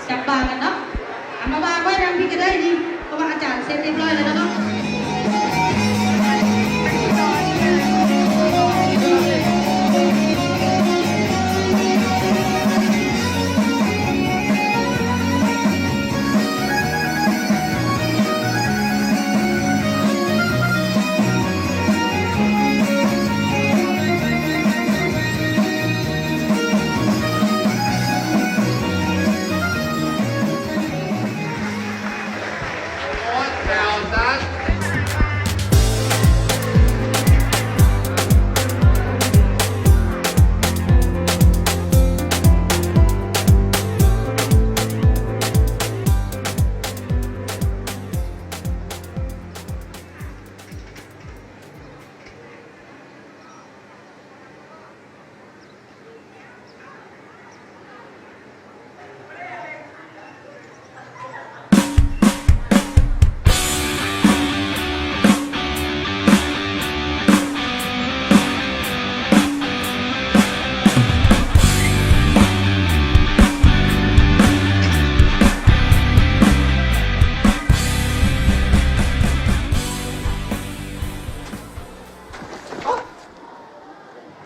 ຈັບບາກັນເນາະ ເອົາມາວາງໄວ້ທາງພີ້ກໍໄດ້ນີ້ ເພາະວ່າອາຈານເຊັດຮຽບຮ້ອຍແລ້ວເນາະ.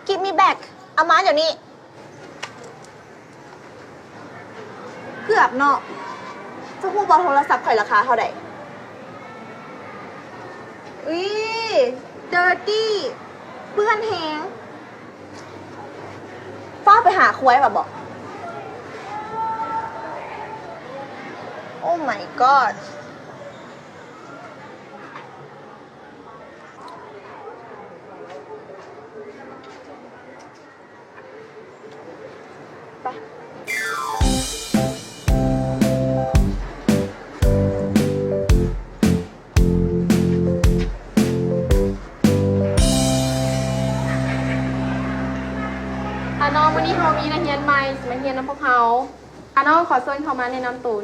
Give me back ເອົາມາດຽວນີ້. ເກືອບເນາະ. ເຈົ້າຮູ້ບໍ່ໂທລະສັບຂ້ອຍລາຄາເທົ່າໃດ? ອຸ້ຍ dirty ເປື້ອນແຮງ. ຟ້າວໄປຫາຄວາຍວ່າບໍ? Oh my god. ໄປ ອານ້ອງ ມື້ນີ້ເຮົາມີນັກຮຽນໃໝ່ຊິມາຮຽນນຳພວກເຮົາ. ອານ້ອງ ຂໍເຊີນເຂົ້າມາແນະນຳຕົນ.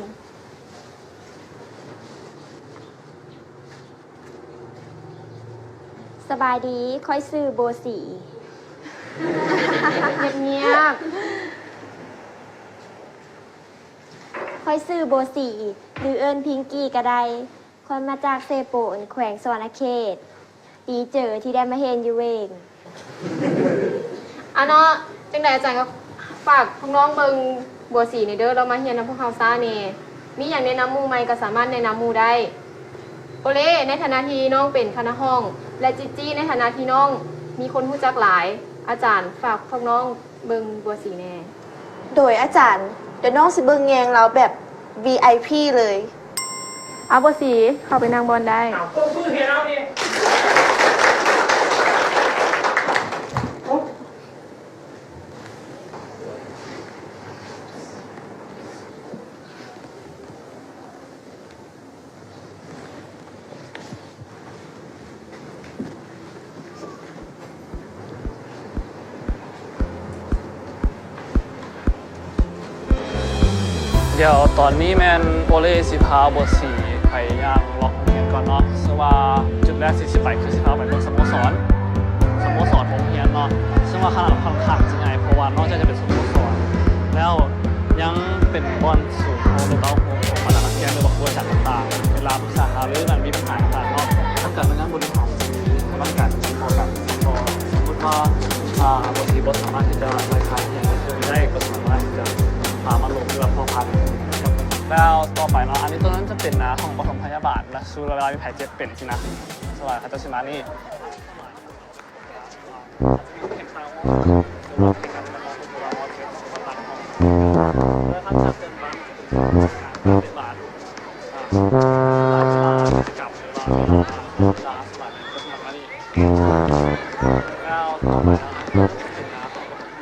ສະບາຍດີ ຂ້ອຍຊື່ໂບສີ. ງຽບໆ. ຂ້ອຍຊື່ໂບສີ ຫຼືເອີ້ນພິງກີ້ກໍໄດ້. ຂ້ອຍມາຈາກເຊໂປນ ແຂວງສະຫວັນນະເຂດ. ດີເຈີທີ່ໄດ້ມາເຫັນຢູ່ເວງ. ອາເນາະ ຈັ່ງໃດອາຈານກໍຝາກພວກນ້ອງເບິ່ງບົວສີແດ່ເດີ ລາວມາຮຽນນຳພວກເຮົາຊ້າແດ່. ມີຫຍັງແນະນຳໝູ່ໃໝ່ກໍສາມາດແນະນຳໝູ່ໄດ້. ໂອເລ ໃນຖານະທີ່ນ້ອງເປັນຄະນະຮ້ອງ ແລະ ຈິດຈີ້ ໃນຖານະທີ່ນ້ອງມີຄົນຮູ້ຈັກຫຼາຍ, ອາຈານຝາກພວກນ້ອງເບິ່ງບົວສີແດ່. ໂດຍອາຈານ, ດຽວນ້ອງຊິເບິ່ງແຍງລາວແບບ ວີໄອພີ ເລີຍ. ເອົາ ບົວສີ ເຂົ້າໄປນັ່ງບ່ອນໄດ້. ເອົາ ຕົບມືໃຫ້ລາວແດ່. ດຽວຕອນນີ້ແມ່ນໂອເລຊິພາບົວສີໄປຍ່າງເລາະໂຮງຮຽນກ່ອນເນາະ. ເຊິ່ງວ່າຈຸດແລກທີ່ຊິໄປຄືຊິພາໄປເບິ່ງສະໂມສອນ, ສະໂມສອນໂຮງຮຽນເນາະ. ເຊິ່ງວ່າຂະໜາດຂ້ອນຂ້າງຈະໃຫຍ່ ເພາະວ່ານອກຈາກຈະເປັນສະໂມສອນແລ້ວ ຍັງເປັນບ່ອນສູນໂຮມ ຫຼືວ່າໂຮມຂອງບັນດານັກຮຽນ ຫຼືວ່າຄູອາຈານຕ່າງໆ ເວລາປຶກສາຫາລື ຫຼືວ່າມີບັນຫາຕ່າງໆເນາະ. ທາງການໜ່ວຍງານບໍລິຫານ ທາງການຈະບໍ່ກັນ ກໍສົມມຸດວ່າ ອາ ບົວສີບໍ່ສາມາດທີ່ຈະໄປຂາຍອີ່ຫຍັງໃນເທື່ອນີ້ໄດ້ ກໍສາມາດທີ່ຈະ ອາ ມາລົງ ຫຼືວ່າພົວພັນກັບ ແລ້ວຕໍ່ໄປເນາະ ອັນນີ້ຕົວນັ້ນຈະເປັນ ອາ ຫ້ອງປະຖົມພະຍາບານ ແລະ ສູ່ເວລາມີໃຜເຈັບເປັນຊີ້ນະ ສ່ວນຫຼາຍເຂົາເຈົ້າຊິມານີ້.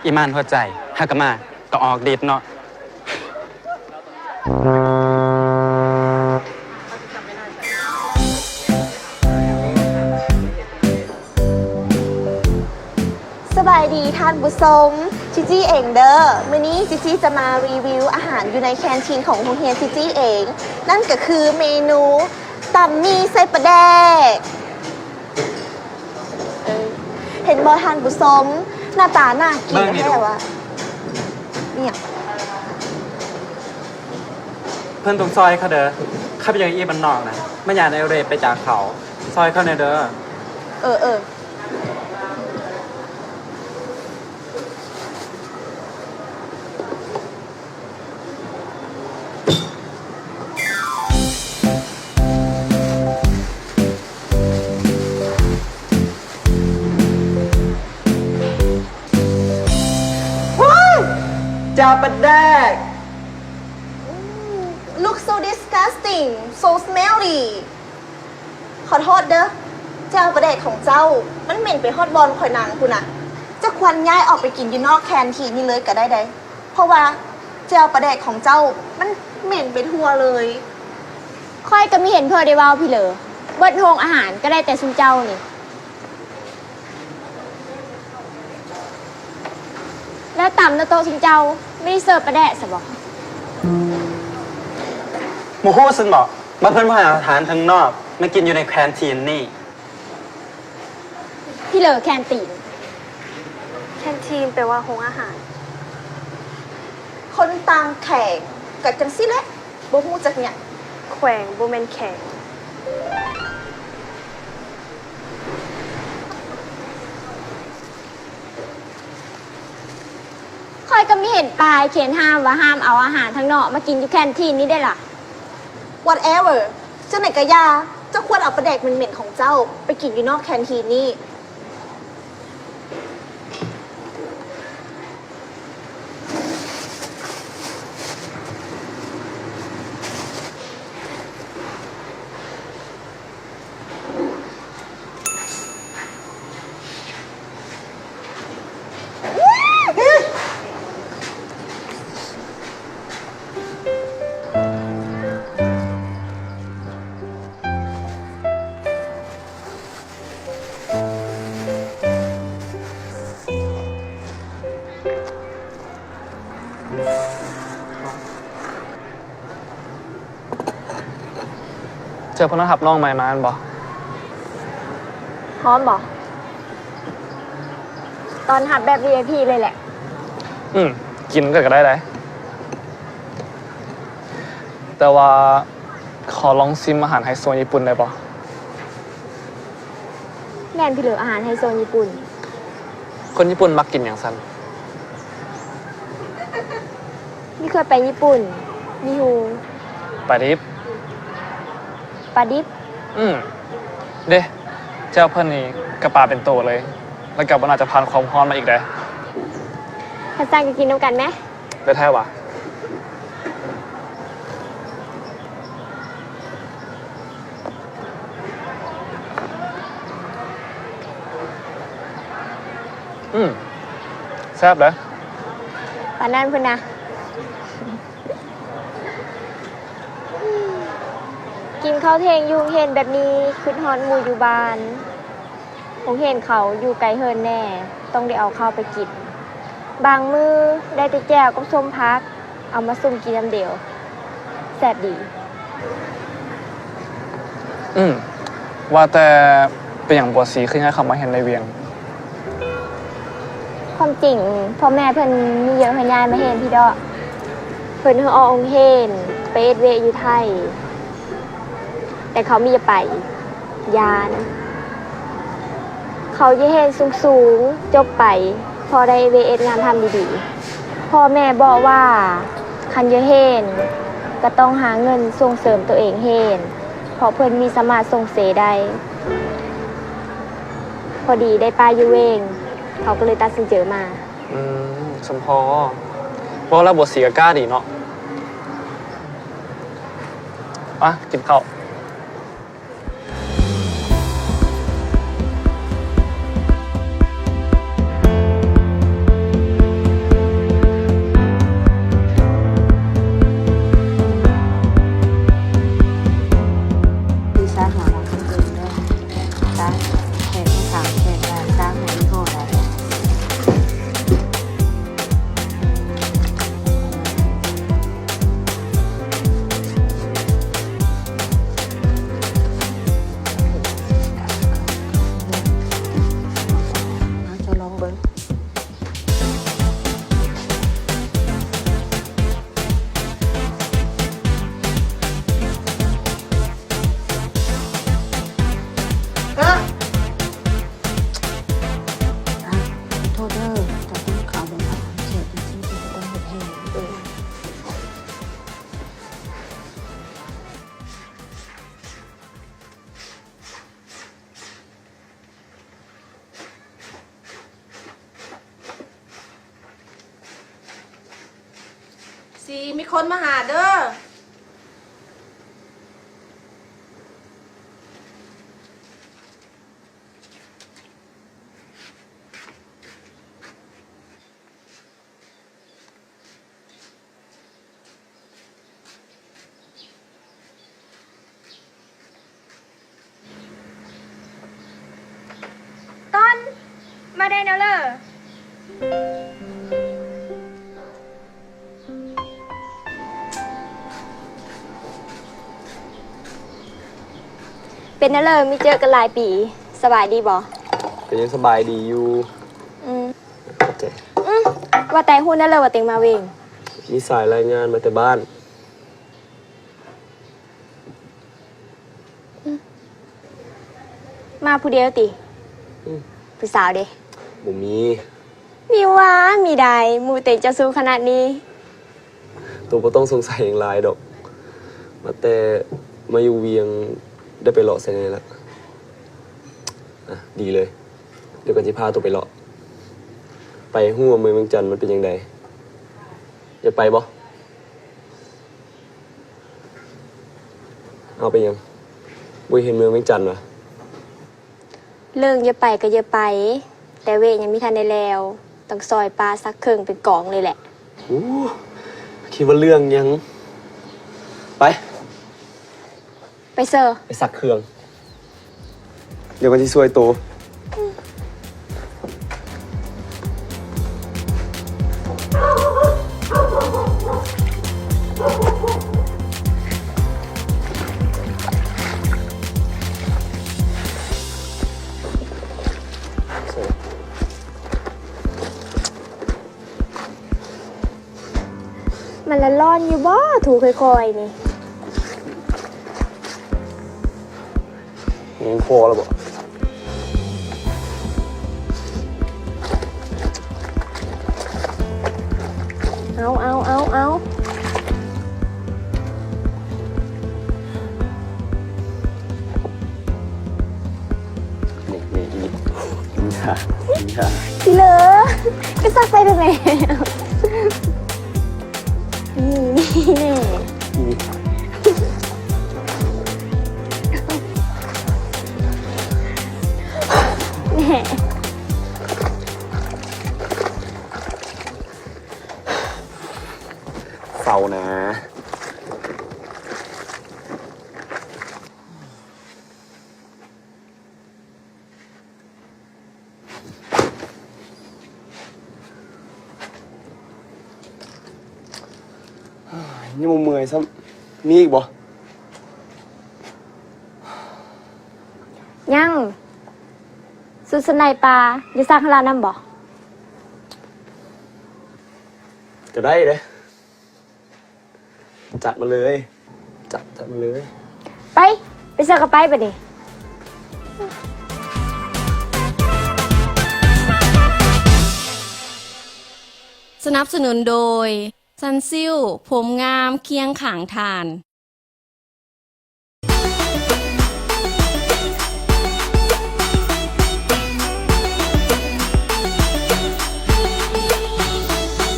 ອີ່ໝານຫົວໃຈ ຫາກະມາ ກໍອອກດິດເນາະ. ສະບາຍດີທ່ານຜູ້ຊົມ, ຈີຈີເອງເດີ. ມື້ນີ້ຈີຈີຈະມາຣີວິວອາຫານຢູ່ໃນແຄນທີນຂອງໂຮງຮຽນຈີຈີເອງ, ນັ້ນກໍຄືເມນູຕຳໝີ່ໃສ່ປາແດກ. ເອີ ເຫັນບໍ່ທ່ານຜູ້ຊົມ, ໜ້າຕາໜ້າກິນແທ້ວ່າ. ເບິ່ງນີ້ດູ. ອີ່ຫຍັງ? ເພິ່ນຕ້ອງຊ່ອຍເຂົາເດີ. ເຂົາເປັນຫຍັງອີກບ້ານນອກນະ ມາຢ້ານເອເຣໄປຈາກເຂົາ. ຊ່ອຍເຂົາແດ່ເດີ. ເອີ ເອີ. What? ເຈົ້າປາແດກ. Looks so disgusting, so smelly. ຂໍໂທດເດີ ແຈ່ວປາແດກຂອງເຈົ້າ ມັນເໝັນໄປຮອດບ່ອນຂ້ອຍນັ່ງພຸ້ນນະ. ເຈົ້າຄວນຍ້າຍອອກໄປກິນຢູ່ນອກແຄນທີນນີ້ເລີຍກໍໄດ້ເດ້ ເພາະວ່າແຈ່ວປາແດກຂອງເຈົ້າມັນເໝັນໄປທົ່ວເລີຍ. ຂ້ອຍກໍມີເຫັນເພິ່ນໄດ້ເວົ້າພີ້ເລີ ເບິດໂຮງອາຫານກໍໄດ້ແຕ່ຊຸມເຈົ້ານີ້. ແລ້ວຕຳໜ້າໂຕະຊຸມເຈົ້າມີເສີບປາແດກຊະບໍ? ບໍ່ຮູ້ຊັ້ນບໍ ວ່າເພິ່ນບໍ່ໃຫ້ເອົາອາຫານທາງນອກມາກິນຢູ່ໃນແຄນທີນນີ້. ພີ້ເລີ ແຄນຕີນ. ແຄນທີນແປວ່າໂຮງອາຫານ. ຄົນຕ່າງແຂວງກໍຈັ່ງຊີ້ແຫຼະ. ບໍ່ຮູ້ຈັກຫຍັງ. ແຂວງບໍ່ແມ່ນແຂງ. ຂ້ອຍກໍມີເຫັນປ້າຍຂຽນຫ້າມວ່າຫ້າມເອົາອາຫານທາງນອກມາກິນຢູ່ແຄນທີນນີ້ເດ້ລະ. Whatever. ຈັ່ງໃດກໍຢ່າ, ເຈົ້າຄວນເອົາປາແດກເໝັນໆຂອງເຈົ້າໄປກິນຢູ່ນອກແຄນທີນນີ້. ເຈົ້າເພິ່ນຮັບນ້ອງໃໝ່ມາແມ່ນບໍ່? ພ້ອມບໍ່? ຕ້ອນຮັບແບບ ວີໄອພີ ເລີຍແຫຼະ. ອືມ ກິນນຳກັນກໍໄດ້ໃດ. ແຕ່ວ່າ ຂໍລອງຊິມອາຫານໄຮໂຊຍີ່ປຸ່ນໄດ້ບໍ່? ແມ່ນພີ້ເລີ ອາຫານໄຮໂຊຍີ່ປຸ່ນ. ຄົນຍີ່ປຸ່ນມັກກິນຫຍັງຊັ້ນ? ມີເຄີຍໄປຍີ່ປຸ່ນ ມີຮູ້. ປາດິບ. ປາດິບ? ອືມ. ເດ້ ແຈ່ວເພິ່ນນີ້ກະປາເປັນໂຕເລີຍ ແລ້ວກະບໍ່ໜ້າຈະຜ່ານຄວາມຮ້ອນມາອີກໃດ. ຄັນຊັ້ນກໍກິນນຳກັນແມ. ແຕ່ແທ້ຫວາ? ອືມ ແຊບເດ້. ປານນັ້ນພຸ້ນນະ. ກິນເຂົ້າທ່ຽງຢູ່ໂຮງຮຽນແບບນີ້ ຄຶດຮອດໝູ່ຢູ່ບ້ານ. ໂຮງຮຽນເຂົາຢູ່ໄກເຮືອນແດ່ ຕ້ອງໄດ້ເອົາເຂົ້າໄປກິນ. ບາງມື້ໄດ້ແຕ່ແຈ່ວກັບສົ້ມຜັກ ເອົາມາສຸ່ມກິນນຳເດວ ແຊບດີ. ອືມ ວ່າແຕ່ເປັນຫຍັງບົວສີຄືຍ້າຍເຂົ້າມາຮຽນໃນວຽງ? ຄວາມຈິງ ພໍ່ແມ່ເພິ່ນມີວຽກໃຫ້ຍ້າຍມາຮຽນພີ້ເດາະ. ເພິ່ນໃຫ້ອອກໂຮງຮຽນໄປເຮັດວຽກຢູ່ໄທ. ແຕ່ເຂົາມີຢ່າໄປ ຢ້ານ. ເຂົາຢາກຮຽນສູງໆ ຈົບໄປ ພໍໄດ້ໄປເຮັດງານທຳດີໆ. ພໍ່ແມ່ບອກວ່າ ຄັນຢາກຮຽນ ກໍຕ້ອງຫາເງິນສົ່ງເສີມໂຕເອງຮຽນ ເພາະເພິ່ນມີສາມາດສົ່ງເສຍໄດ້. ພໍດີໄດ້ປ້າຢູ່ເວງ ເຂົາກໍເລີຍຕັດສິນໃຈມາ. ອືມ ສົມພໍ. ເວົ້າແລ້ວບົວສີກໍກ້າດີເນາະ. ມາ ກິນເຂົ້າ. ດີ ມີຄົນມາຫາເດີ. ຕ້ອນ ມາໄດ້ແນວເລີ. ເປັນແນວເລີ ມີເຈີກັນຫຼາຍປີ ສະບາຍດີບໍ່? ກໍຍັງສະບາຍດີຢູ່. ອືມ ຂອບໃຈ. ອືມ ວ່າແຕ່ຮູ້ແນວເລີວ່າເຕັງມາເວງ? ມີສາຍລາຍງານມາແຕ່ບ້ານ. ມາຜູ້ດຽວຕິ? ອືມ ຜູ້ສາວເດ? ບໍ່ມີ. ມີຫວາ ມີໃດ ໝູ່ເຕັງເຈົ້າຊູ້ຂະໜາດນີ້. ໂຕບໍ່ຕ້ອງສົງໄສຫຍັງຫຼາຍດອກ ມາແຕ່ມາຢູ່ວຽງ ໄດ້ໄປເລາະໃສແດ່ລະ? ອ່ະ ດີເລີຍ ດຽວກັນຊິພາໂຕໄປເລາະ ໄປຮູ້ວ່າເມືອງວຽງຈັນມັນເປັນຈັ່ງໃດ. ຢາກໄປບໍ່? ເອົາ ເປັນຫຍັງ ບໍ່ເຫັນເມືອງວຽງຈັນຫວາ? ເລື່ອງຢ່າໄປກໍຢ່າໄປ ແຕ່ເວກຍັງມີທັນໄດ້ແລ້ວ ຕ້ອງຊອຍປາສັກເຄິ່ງເປັນກອງເລີຍແຫຼະ. ໂອ້ ຄິດວ່າເລື່ອງຫຍັງ. ໄປ ໄປເຊີ ໄປສັກເຄື່ອງ. ດຽວມັນຊິຊ່ວຍໂຕ. ມັນລະຮ້ອນຢູ່ບໍ່? ຖູຄ່ອຍໆນີ້. ຍັງພໍແລ້ວບໍ່? ເອົາ ເອົາ ເອົາ ເອົາ. ນີ້ ນີ້ ນີ້ ນີ້ ນີ້ ຂີ້ເຫຼີ ກະສັກໄປແລ້ວແຫຼະ. ນີ້ ນີ້ ນີ້ ນີ້ ນີ້ ເຊົານະ. ຍັງບໍ່ເມື່ອຍຊ້ຳ. ມີອີກບໍ່? ຍັງ. ຊຸດຊັ້ນໃນປ່າ ຢາກຊັກໃຫ້ລາວນຳບໍ່? ກໍໄດ້ເດ້. ຈັດມາເລີຍ ຈັດ ຈັດມາເລີຍ. ໄປ ໄປໃສກໍໄປບາດນີ້. ສະໜັບສະໜູນໂດຍ ຊັນຊິວ ຜົມງາມຄຽງຂ້າງທ່ານ.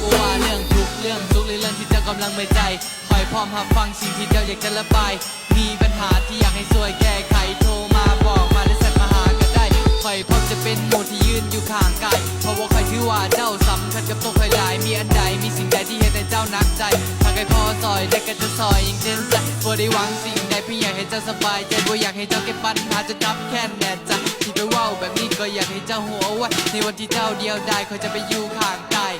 ບໍ່ວ່າເລື່ອງທຸກເລື່ອງສຸກ ຫຼືເລື່ອງທີ່ເຈົ້າກຳລັງເມື່ອຍໃຈ ຂ້ອຍພ້ອມຮັບຟັງສິ່ງທີ່ເຈົ້າຢາກຈະລະບາຍ. ມີບັນຫາທີ່ຢາກໃຫ້ຊ່ວຍແກ້ໄຂ ໂທມາບອກມາ ຫຼືແຊັດມາຫາກໍໄດ້. ຂ້ອຍພ້ອມຈະເປັນໝູ່ທີ່ຢືນຢູ່ຂ້າງກາຍ ເພາະວ່າຂ້ອຍຖືວ່າເຈົ້າສຳຄັນກັບໂຕຂ້ອຍຫຼາຍ. ມີອັນໃດ ມີສິ່ງໃດທີ່ເຮັດໃຫ້ເຈົ້າໜັກໃຈ ຖ້າຂ້ອຍພໍຊ່ອຍໄດ້ກໍຈະຊ່ອຍຢ່າງເຕັມໃຈ. ບໍ່ໄດ້ຫວັງສິ່ງໃດ ພຽງຢາກໃຫ້ເຈົ້າສະບາຍໃຈ ບໍ່ຢາກໃຫ້ເຈົ້າເກັບບັນຫາຈົນຄັບແຄ້ນແໜ້ນໃຈ. ທີ່ຂ້ອຍເວົ້າແບບນີ້ກໍຢາກໃຫ້ເຈົ້າຮູ້ເອົາໄວ້ ໃນວັນທີ່ເຈົ້າດຽວດາຍ ຂ້ອຍຈະໄປຢູ່ຂ້າງກາຍ. ສ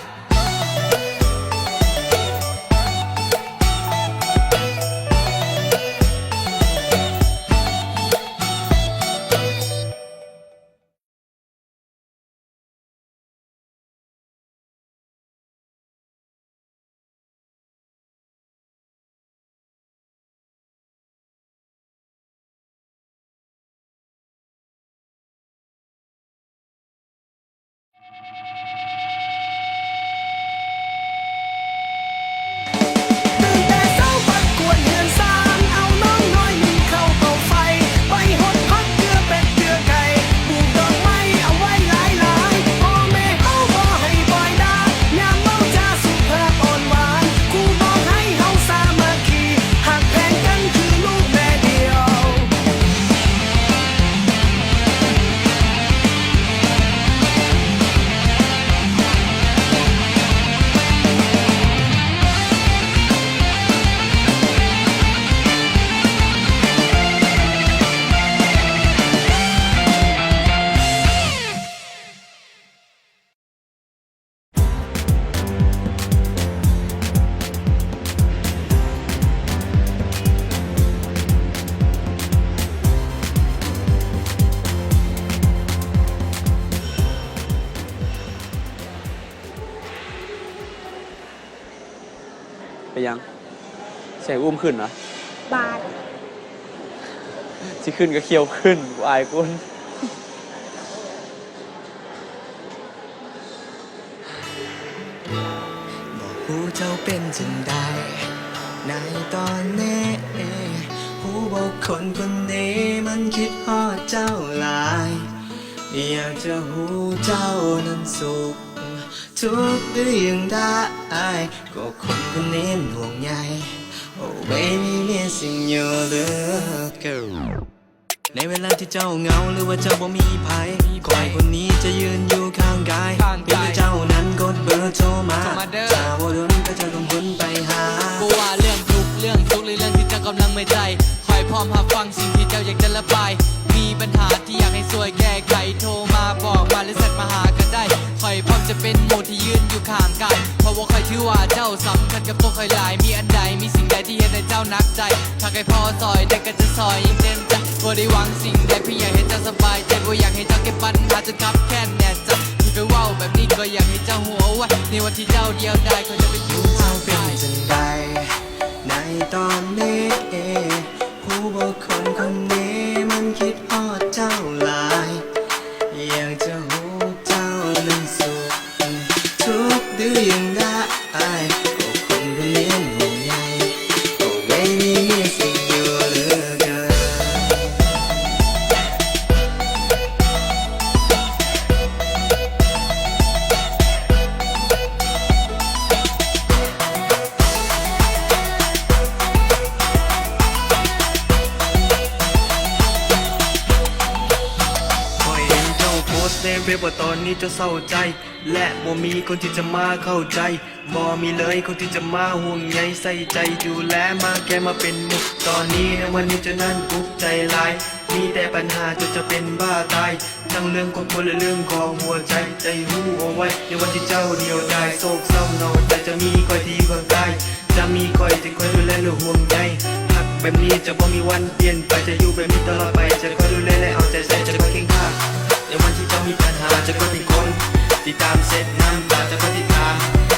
ເປັນຫຍັງ? ຊິໃຫ້ອຸ້ມຂຶ້ນຫວາ? ບາດ. ຊິຂຶ້ນກໍຂ້ຽວຂຶ້ນ, ກູອາຍຄົນ. ບໍ່ຮູ້ເຈົ້າເປັນຈັ່ງໃດໃນຕອນນີ້, ຮູ້ບໍ່ຄົນຄົນນີ້ມັນຄິດຮອດເຈົ້າຫຼາຍ, ຢາກຈະຮູ້ເຈົ້ານັ້ນສຸກ ທຸກຫຼືຢ່າງໃດ, ກໍຄົນຄົນນີ້ມັນຫ່ວງໃຍ. Oh baby missing you, look girl. ໃນເວລາທີ່ເຈົ້າເຫງົາ ຫຼືວ່າເຈົ້າບໍ່ມີໃຜ, ຂ້ອຍຄົນນີ້ຈະຢືນຢູ່ຂ້າງກາຍ. ເພງແຕ່ເຈົ້ານັ້ນກົດເບີໂທມາ, ຖ້າບໍ່ດົນກໍຈະສົ່ງຄົນໄປຫາ. ບໍ່ວ່າເລື່ອງທຸກເລື່ອງສຸກ ຫຼືເລື່ອງທີ່ເຈົ້າກຳລັງເມື່ອຍໃຈ, ຂ້ອຍພ້ອມຮັບຟັງສິ່ງທີ່ເຈົ້າຢາກຈະລະບາຍ. ມີບັນຫາທີ່ຢາກໃຫ້ຊ່ວຍແກ້ໄຂ, ໂທມາບອກມາ ຫຼືແຊັດມາຫາກໍໄດ້. ຂ້ອຍພ້ອມຈະເປັນໝູ່ທີ່ຢືນຢູ່ຂ້າງກາຍ, ເພາະວ່າຂ້ອຍຖືວ່າເຈົ້າສຳຄັນກັບໂຕຂ້ອຍຫຼາຍ. ມີອັນໃດ ມີສິ່ງໃດທີ່ເຮັດໃຫ້ເຈົ້າໜັກໃຈ, ຖ້າຂ້ອຍພໍຊ່ອຍໄດ້ກໍຈະຊ່ອຍຢ່າງເຕັມໃຈ. ບໍ່ໄດ້ຫວັງສິ່ງໃດ, ພຽງຢາກໃຫ້ເຈົ້າສະບາຍໃຈ, ບໍ່ຢາກໃຫ້ເຈົ້າເກັບບັນຫາຈົນຄັບແຄ້ນແໜ້ນໃຈ. ທີ່ຂ້ອຍເວົ້າແບບນີ້ ກໍຢາກໃຫ້ເຈົ້າຮູ້ເອົາໄວ້, ໃນວັນທີ່ເຈົ້າດຽວດາຍ ຂ້ອຍຈະເປັນຜູ້ ເຈົ້າເປັນ ຂ້າງ ຈັ່ງໃດໃນຕອນນີ້? ຮູ້ບໍ່ຄົນຄົນນີ້ມັນຄິດຮອດເຈົ້າຫຼາຍ, ຢາກຈະຮູ້ເຈົ້ານັ້ນສຸກ ທຸກຫຼືຢ່າງໃດ, ກໍຄົນຄົນນີ້ມັນຫ່ວງໃຍ. Oh baby missing you, look girl. ຂ້ອຍເຫັນເຈົ້າໂພສໃນເວັບວ່າຕອນນີ້ເຈົ້າເສົ້າໃຈ ແລະ ບໍ່ມີຄົນທີ່ຈະມາເຂົ້າໃຈ, ບໍ່ມີເລີຍຄົນທີ່ຈະມາຫ່ວງໃຍໃສ່ໃຈ ດູແລມາແກມາເປັນໝູ່. ຕອນນີ້ໃນວັນນີ້ເຈົ້ານັ້ນທຸກໃຈຫຼາຍ, ມີແຕ່ບັນຫາ ເຈົ້າຈະເປັນບ້າຕາຍ, ທັງເລື່ອງຄອບຄົວ ແລະ ເລື່ອງຂອງຫົວໃຈ. ໃຈຮູ້ເອົາໄວ້, ໃນວັນທີ່ເຈົ້າດຽວດາຍ ໂສກເສົ້າເຫງົາໃຈ, ຈະມີຂ້ອຍທີ່ຢູ່ຂ້າງກາຍ, ຈະມີຂ້ອຍທີ່ຄອຍດູແລ ແລະ ຫ່ວງໃຍ. ຮັກແບບນີ້ຈະບໍ່ມີວັນປ່ຽນໄປ, ຈະຢູ່ແບບນີ້ຕະຫຼອດໄປ, ຈະຄອຍດູແລ ແລະ ເອົາໃຈໃສ່, ຈະຄອຍຄຽງຂ້າງ. ໃນວັນທີ່ເຈົ້າມີບັນຫາ ຈະຄອຍເປັນຄົນຕິດຕາມເຊັດນ້ຳຕາ, ຈະຄອຍຕິດຕາມ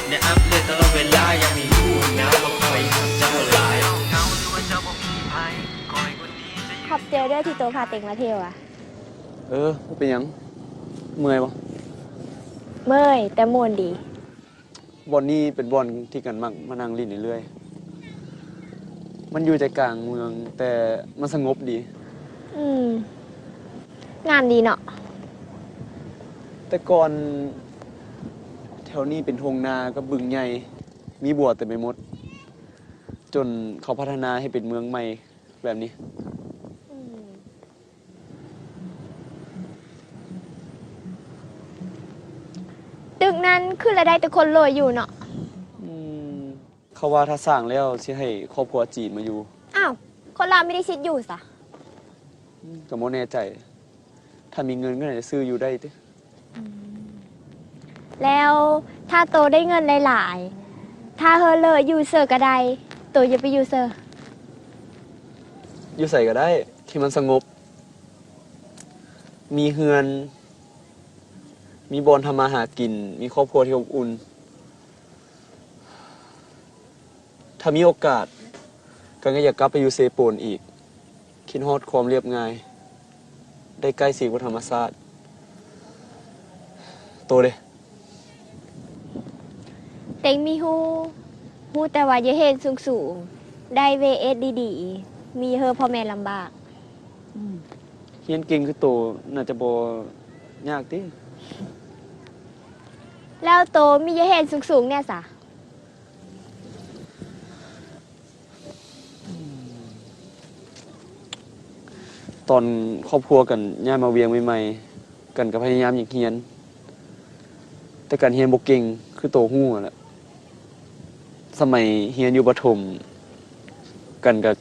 ແລະ ອັບເດດຕະຫຼອດເວລາ, ຢາກໃຫ້ຮູ້ນະວ່າຂ້ອຍຮັກເຈົ້າຫຼາຍ. ເຫງົາ ຫຼືວ່າເຈົ້າບໍ່ມີໃຜ, ຂ້ອຍຄົນນີ້ຈະ ຂອບໃຈເດີ້ທີ່ໂຕພາເຕັງມາທ່ຽວອະ. ເອີ ບໍ່ເປັນຫຍັງ. ເມື່ອຍບໍ່? ເມື່ອຍ, ແຕ່ມ່ວນດີ. ບ່ອນນີ້ເປັນບ່ອນທີ່ກັນມັກມານັ່ງຫຼິ້ນເລື້ອຍໆ. ມັນຢູ່ໃຈກາງເມືອງ, ແຕ່ມັນສະຫງົບດີ. ອືມ, ງາມດີເນາະ. ແຕ່ກ່ອນແຖວນີ້ເປັນທົ່ງນາກັບບຶງໃຫຍ່, ມີບົວເຕັມໄປໝົດ, ຈົນເຂົາພັດທະນາໃຫ້ເປັນເມືອງໃໝ່ແບບນີ້. ອືມ. ຕຶກນັ້ນຄືລາຍໄດ້ແຕ່ຄົນລວຍຢູ່ເນາະ. ອືມ, ເຂົາວ່າຖ້າສ້າງແລ້ວຊິໃຫ້ຄອບຄົວຈີນມາຢູ່. ອ້າວ, ຄົນລາວມີໄດ້ສິດຢູ່ຊະ? ອືມ, ກໍບໍ່ແນ່ໃຈ. ຖ້າມີເງິນກໍໜ້າຈະຊື້ຢູ່ໄດ້ຕິ. ອືມ. ແລ້ວຖ້າໂຕໄດ້ເງິນຫຼາຍໆ, ຖ້າເຮີເລີຢູ່ເຊີກໍໄດ້, ໂຕຢາກໄປຢູ່ເຊີ? ຢູ່ໃສກໍໄດ້ ທີ່ມັນສະຫງົບ. ມີເຮືອນ, ມີບ່ອນທຳມາຫາກິນ, ມີຄອບຄົວທີ່ອົບອຸ່ນ. ຖ້າມີໂອກາດ, ກັນກໍຢາກກັບໄປຢູ່ເຊໂປນອີກ. ຄິດຮອດຄວາມລຽບງ່າຍ, ໄດ້ໃກ້ຊິດກັບທຳມະຊາດ. ໂຕເດ? ເຕັງມີຮູ້, ຮູ້ແຕ່ວ່າຢ່າຮຽນສູງໆ, ໄດ້ເວເອັດດີໆ, ມີເຮີພໍ່ແມ່ລຳບາກ. ຮຽນເກັ່ງຄືໂຕໜ້າຈະບໍ່ຍາກຕິ? ແລ້ວໂຕມີຢ່າຮຽນສູງໆແດ່ສະ? ຕອນຄອບຄົວກັນຍ້າຍມາວຽງໃໝ່ໆ, ກັນກໍພະຍາຍາມຢາກຮຽນ, ແຕ່ກັນຮຽນບໍ່ເກັ່ງ ຄືໂຕຮູ້ຫັ້ນແຫຼະ. ສະໄໝຮຽນຢູ່ປະຖົມ, ກັນກໍ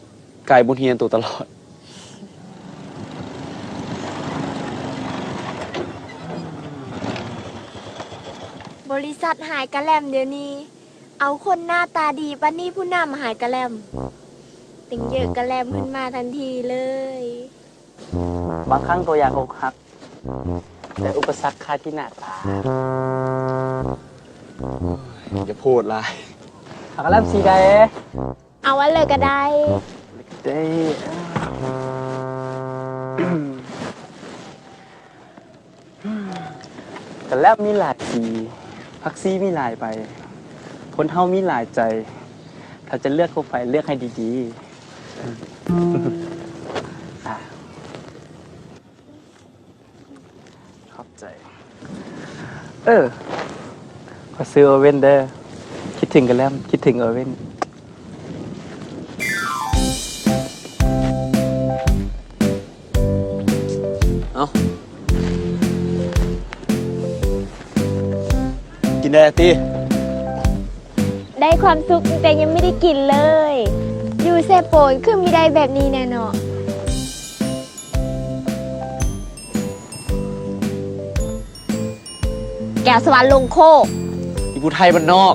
ກາຍບົດຮຽນໂຕຕະຫຼອດ. ບໍລິສັດຫາຍກະແລັມດຽວນີ້ ເອົາຄົນໜ້າຕາດີປານນີ້ຜູ້ນຳຫາຍກະແລັມ, ເຕັງເຢີກະແລັມຂຶ້ນມາທັນທີເລີຍ. ບາງຄັ້ງໂຕຢາກອົກຫັກ, ແຕ່ອຸປະສັກຄາທີ່ໜ້າຕາ. ຢ່າໂພດຫຼາຍ. ເອົາກະແລັມສີໃດ? ເອົາອັນເລີກະໄດ້. ໄດ້. ກະແລັມມີຫຼາຍສີ, ຜັກຊີມີຫຼາຍໃບ, ຄົນເຮົາມີຫຼາຍໃຈ, ຖ້າຈະເລືອກຄົບໃຜ ເລືອກໃຫ້ດີໆ. ອາ ຂອບໃຈ. ເອີ ຂໍຊື້ໂອເວັນເດີ. ຄິດເຖິງກະແລັມ, ຄິດເຖິງໂອເວັນ. ເອົ້າ ກິນໄດ້ຕິ? ໄດ້ຄວາມສຸກຕັ້ງແຕ່ຍັງບໍ່ໄດ້ກິນເລີຍ. ຢູ່ເຊໂປນຄືມີໄດ້ແບບນີ້ແນ່ເນາະ. ແກ້ວສະຫວັນລົງໂຄກ ອີ່ຜູ້ໄທບ້ານນອກ.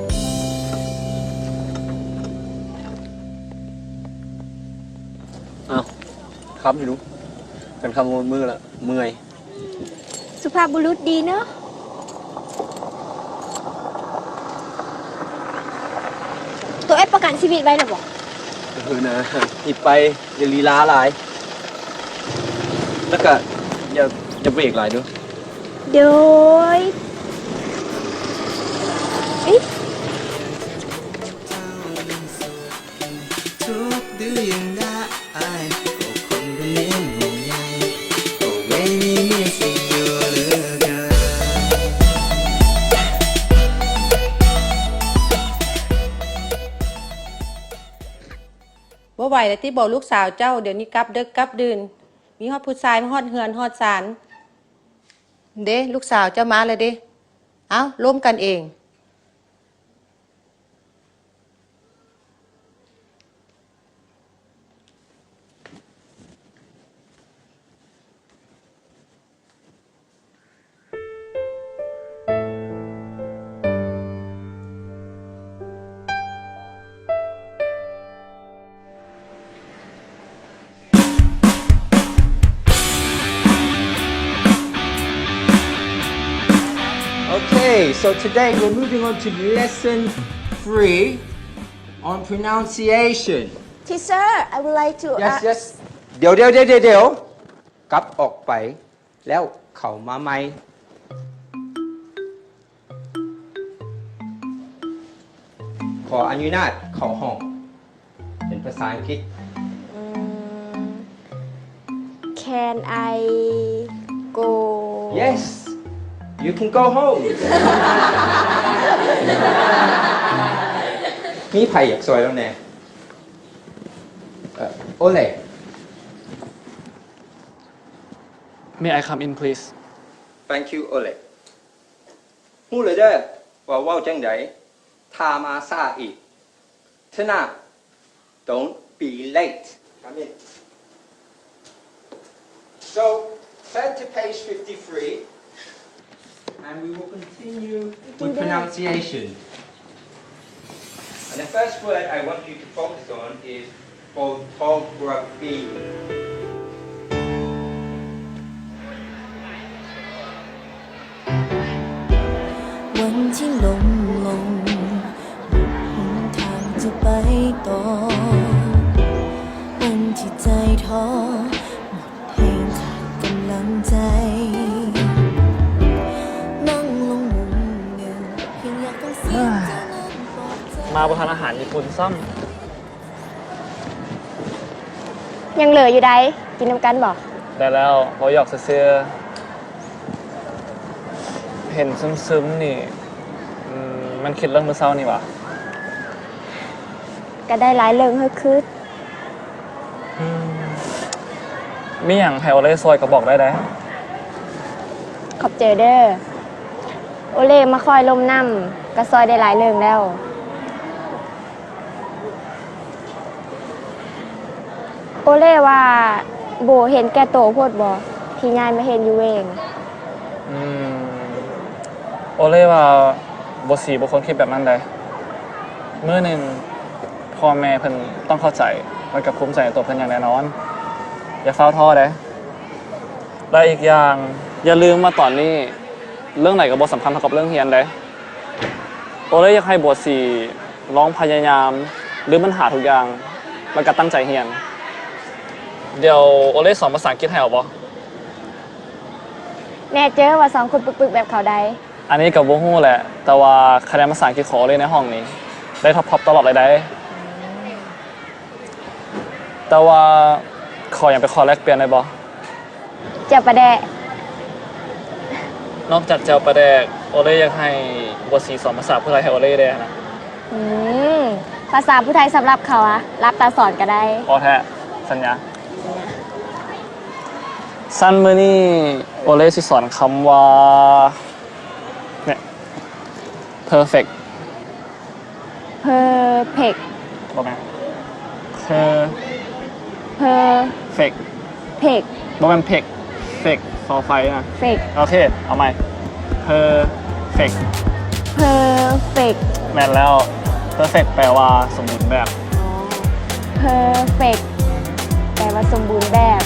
ອ້າວ ຄ່ຳຢູ່ ເປັນຄ່ຳໝົດມື້ລະ ເມື່ອຍ. ສຸພາບບຸລຸດດີເນາະ. ໂຕເອັດປະກັນຊີວິດໄວ້ແລ້ວບໍ່? ເອີນະ ຮີບໄປ ຢ່າລີລາຫຼາຍ ແລ້ວກະຢ່າ ຢ່າເບຣກຫຼາຍເດີ້. ໂດຍ ບໍ່ໄຫວແລ້ວຕິບໍລູກສາວເຈົ້າ? ດຽວນີ້ກັບເດິກກັບດື່ນ ມີຮອດຜູ້ຊາຍມາຮອດເຮືອນຮອດຊານ. ເດ້ ລູກສາວເຈົ້າມາແລ້ວເດ້. ເອົ້າ ລົມກັນເອງ. Okay, so today we're moving on to lesson three on pronunciation. Teacher, I would like to Yes, ask yes. ດຽວໆໆໆ ກັບອອກໄປ ແລ້ວເຂົ້າມາໃໝ່. ຂໍອະນຸຍາດເຂົ້າຫ້ອງ ເປັນພາສາອັງກິດ. ອືມ Can I go? Yes, you can go home. ມີໃຜຢາກຊ່ວຍລາວແດ່? ເອີ ໂອເລ. May I come in, please? Thank you, Ole. ຮູ້ແລ້ວເດີ້ ວ່າເວົ້າຈັ່ງໃດ ຖ້າມາຊ້າອີກ. Turn up. Don't be late. Come in. So, turn to page fifty-three, and we will continue with pronunciation. And the first word I want you to focus on is photography. ມາບໍ່ທັນອາຫານຍີ່ປຸ່ນຊ້ຳ. ຍັງເຫຼືອຢູ່ໃດ໋ ກິນນຳກັນບໍ່? ໄດ້ແລ້ວ ເວົ້າຫຍອກຊື່ໆ. ເຫັນຊຶມໆນີ້ ອືມ ມັນຄິດເລື່ອງມື້ເຊົ້ານີ້ຫວາ? ກະໄດ້ຫຼາຍເລື່ອງໃຫ້ຄິດ. ອືມ ມີຫຍັງໃຫ້ໂອເລຊ່ວຍກະບອກໄດ້ເດີ້. ຂອບໃຈເດີ້. ໂອເລມາຄອຍລົມນຳ ກະຊ່ວຍໄດ້ຫຼາຍເລື່ອງແລ້ວ. ໂອເລວ່າ ໂບເຫັນແກ່ໂຕໂພດບໍ່ ທີ່ຍ້າຍມາເຮັດຢູ່ເວງ? ອືມ ໂອເລວ່າ ໂບສີບໍ່ຄວນຄິດແບບນັ້ນໃດ໋. ມື້ໜຶ່ງພໍ່ແມ່ເພິ່ນຕ້ອງເຂົ້າໃຈ ແລ້ວກະພູມໃຈໃນໂຕເພິ່ນຢ່າງແນ່ນອນ. ຢ່າຟ້າວທໍ້ເດ້. ແລະ ອີກຢ່າງ ຢ່າລືມວ່າຕອນນີ້ ເລື່ອງໃດກະບໍ່ສຳຄັນເທົ່າກັບເລື່ອງຮຽນເດ້. ໂອເລຢາກໃຫ້ໂບສີ ລອງພະຍາຍາມລືມບັນຫາທຸກຢ່າງ ແລ້ວກໍຕັ້ງໃຈຮຽນ. ດຽວໂອເລສອນພາສາອັງກິດໃຫ້ເອົາບໍ່? ແນ່ເຈີວ່າສອງຄົນປຶກໆແບບເຂົາໄດ້. ອັນນີ້ກໍບໍ່ຮູ້ແຫຼະ, ແຕ່ວ່າຄະແນນພາສາອັງກິດຂອງໂອເລໃນຫ້ອງນີ້ໄດ້ທັອບໆຕະຫຼອດເລີຍໃດ໋. ແຕ່ວ່າຂໍຫຍັງໄປຂໍແລກປ່ຽນໄດ້ບໍ່? ແຈ່ວປາແດກ. ນອກຈາກແຈ່ວປາແດກ, ໂອເລຢາກໃຫ້ບົວສີສອນພາສາຜູ້ໄທໃຫ້ໂອເລແດ່ນະ. ອືມ, ພາສາຜູ້ໄທສຳລັບເຂົາອະ, ຫຼັບຕາສອນກໍໄດ້. ພໍແທ້, ສັນຍາ. ຊັ້ນມື້ນີ້ໂອເລຊິສອນຄຳວ່າ ເນຍ ເພີເຟັກ. ເພີເຟັກ. ບໍ່ແມ່ນ ເພີ ເພີເຟັກ. ເຟັກ. ບໍ່ແມ່ນເພັກ, ເຟັກ ຊໍໄຟນະ. ເຟັກ. ໂອເຄ, ເອົາໃໝ່. ເພີເຟັກ. ເພີເຟັກ. ແມ່ນແລ້ວ, ເພີເຟັກແປວ່າສົມບູນແບບ. ອໍ. ເພີເຟັກ ແປວ່າສົມບູນແບບ.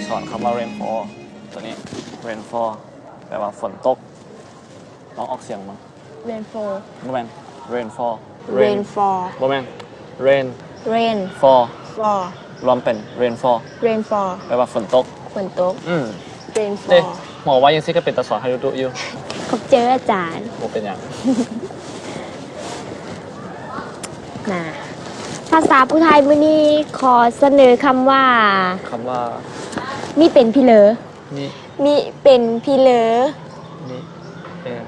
ສອນຄຳວ່າ rainfall ຕົວນີ້ rainfall ແປວ່າຝົນຕົກ. ລອງອອກສຽງເບິ່ງ. Rainfall. ບໍ່ແມ່ນ rainfall. Rain. Rainfall. ບໍ່ແມ່ນ rain. Rain. Fall. Fall. ລວມເປັນ rainfall. Rainfall. ແປວ່າຝົນຕົກ. ຝົນຕົກ. ອືມ. Rainfall. ເດ້ ຫົວໄວຈັ່ງຊີ້ກໍເປັນຕາສອນໃຫ້ດຸໆຢູ່. ຂອບໃຈອາຈານ. ບໍ່ເປັນຫຍັງ. ນະ ພາສາຜູ້ໄທມື້ນີ້ຂໍສະເໜີຄຳວ່າ ຄຳວ່າ ມີເປັນພີເລີ. ມີ ມີເປັນພີເລີ. ມີເປັນ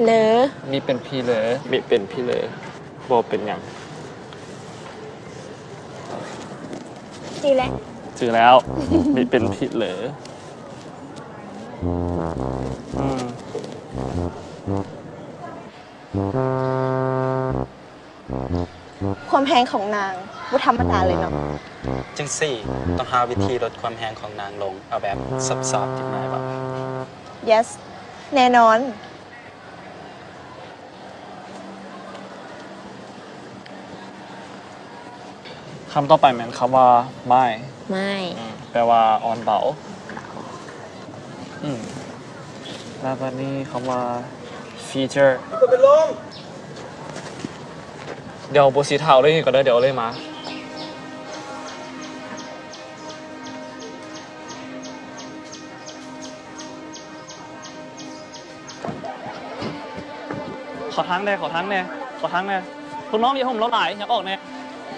ເລີ. ມີເປັນພີເລີ. ມີເປັນພີເລີ. ບໍ່ເປັນຫຍັງ. ຈື່ແລ້ວ ຈື່ແລ້ວ. ມີເປັນພີເລີ. ອືມ. ຄວາມແຮງຂອງນາງບໍ່ທຳມະດາເລີຍເນາະ. ຈັ່ງຊີ້ ຕ້ອງຫາວິທີລົດຄວາມແຮງຂອງນາງລົງ, ເອົາແບບຊອບໆຈັກໜ້ອຍບໍ່? Yes ແນ່ນອນ. ຄຳຕໍ່ໄປແມ່ນຄຳວ່າ mild. Mild. ອືມ ແປວ່າອ່ອນເບົາ. ອືມ ແລ້ວບາດນີ້ຄຳວ່າ feature. ດຽວໂບຊິຖ້າເອົາເລີຍນີ້ກ່ອນເດີ ດຽວເອົາເລີຍມາ. ຂໍທາງແດ່ ຂໍທາງແດ່ ຂໍທາງແດ່. ພວກນ້ອງຢ່າຫົ່ມລາວຫຼາຍ ຢ່າອອກແດ່.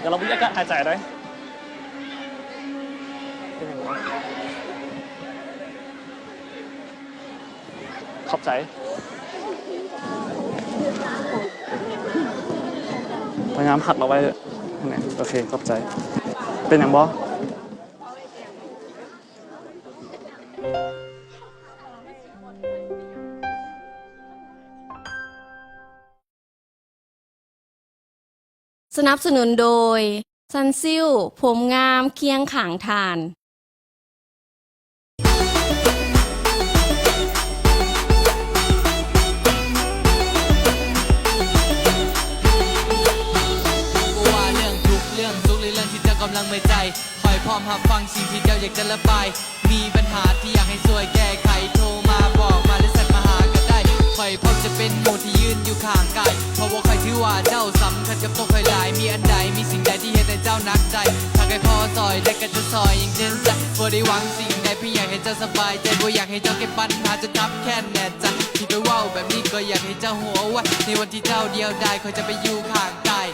ດຽວລາວບໍ່ມີອາກາດຫາຍໃຈເດ້. ຂອບໃຈ. ພະຍາຍາມພັກລາວໄວ້. ໂອເຄ ຂອບໃຈ. ເປັນຫຍັງບໍ່? ສະໜັບສະໜູນໂດຍ ຊັນຊິວ ຜົມງາມຄຽງຂ້າງທ່ານ. ບໍ່ວ່າເລື່ອງທຸກເລື່ອງສຸກ ຫຼືເລື່ອງທີ່ເຈົ້າກຳລັງເມື່ອຍໃຈ ຂ້ອຍພ້ອມຮັບຟັງສິ່ງທີ່ເຈົ້າຢາກຈະລະບາຍ. ມີບັນຫາທີ່ຢາກໃຫ້ຊ່ວຍແກ້ໄຂ ໂທມາບອກມາ ຫຼືແຊັດມາຫາກໍໄດ້. ຂ້ອຍພ້ອມຈະເປັນໝູ່ທີ່ຢືນຢູ່ຂ້າງກາຍ ເພາະວ່າຂ້ອຍຖືວ່າເຈົ້າສຳຄັນກັບຕົວຂ້ອຍຫຼາຍ. ມີອັນໃດ ມີສິ່ງໃດທີ່ເຮັດໃຫ້ເຈົ້າໜັກໃຈ ຖ້າຂ້ອຍພໍຊ່ອຍໄດ້ກໍຈະຊ່ອຍຢ່າງເຕັມໃຈ. ບໍ່ໄດ້ຫວັງສິ່ງໃດ ພຽງຢາກໃຫ້ເຈົ້າສະບາຍໃຈ ບໍ່ຢາກໃຫ້ເຈົ້າເກັບບັນຫາຈົນຄັບແຄ້ນແໜ້ໃຈ. ທີ່ຂ້ອຍເວົ້າແບບນີ້ກໍຢາກໃຫ້ເຈົ້າຮູ້ເອົາໄວ້ ໃນວັນທີ່ເຈົ້າດຽວດາຍ ຂ້ອຍຈະໄປຢູ່ຂ້າງກາຍ.